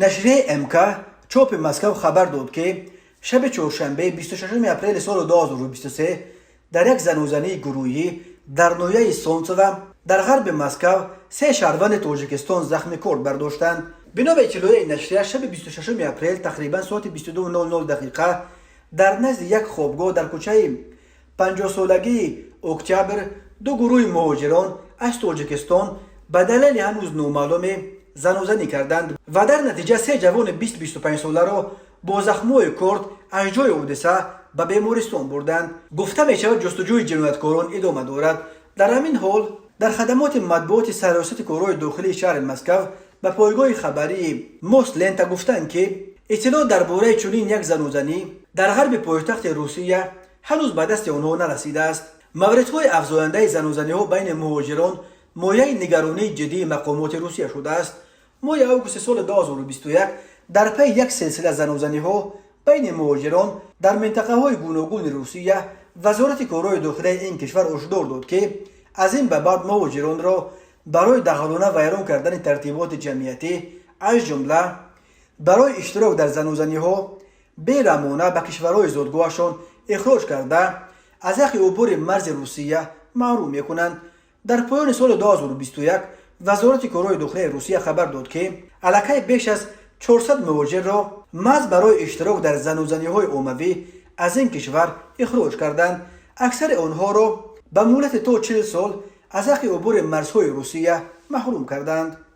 Нашрияи МК чопи Москав хабар дод, ки шаби чоршанбе, 26 апрели соли 2023, дар як занузании гурӯҳӣ дар ноҳияи Солнцево дар ғарби Москав се шаҳрванди Тоҷикистон захми корд бардоштанд. Бино ба иттилои нашрия, шаби 26 апрел тақрибан соати 22:00 дақиқа дар назди як хобгоҳ дар кӯчаи 50-солагии Октябр ду гурӯҳи муҳоҷирон аз Тоҷикистон ба далели ҳанӯз номаълуме занузанӣ карданд ва дар натиҷа се ҷавони 20-25 соларо бо захмҳои корд аз ҷои ҳодиса ба бемористон бурданд. Гуфта мешавад, ҷустуҷӯи ҷинояткорон идома дорад. Дар ҳамин ҳол, дар хадамоти матбуоти Сарриёсати корҳои дохилии шаҳри Москав ба пойгоҳи хабарии Мослента гуфтанд, ки иттилоъ дар бораи чунин як занузанӣ дар ғарби пойтахти Русия ҳанӯз ба дасти онҳо нарасидааст. Мавридҳои афзояндаи занузаниҳо байни муҳоҷирон мояи нигаронии ҷиддии мақомоти Русия шудааст. Моҳи августи соли 2021 дар пайи як силсила занузаниҳо байни муҳоҷирон дар минтақаҳои гуногуни Русия Вазорати корҳои дохилаи ин кишвар ҳушдор дод, ки аз ин ба баъд муҳоҷиронро барои дағалона вайрон кардани тартиботи ҷамъиятӣ, аз ҷумла барои иштирок дар занузаниҳо, бераҳмона ба кишварҳои зодгоҳашон ихроҷ карда, аз ҳаққи убури марзи Русия маҳрум мекунанд. Дар поёни соли 2021 Вазорати корҳои дохилаи Русия хабар дод, ки аллакай беш аз 400 муҳоҷирро маҳз барои иштирок дар занузаниҳои оммавӣ аз ин кишвар ихроҷ карданд. Аксари онҳоро ба муҳлати то 40 сол аз ҳаққи убури марзҳои Русия маҳрум карданд.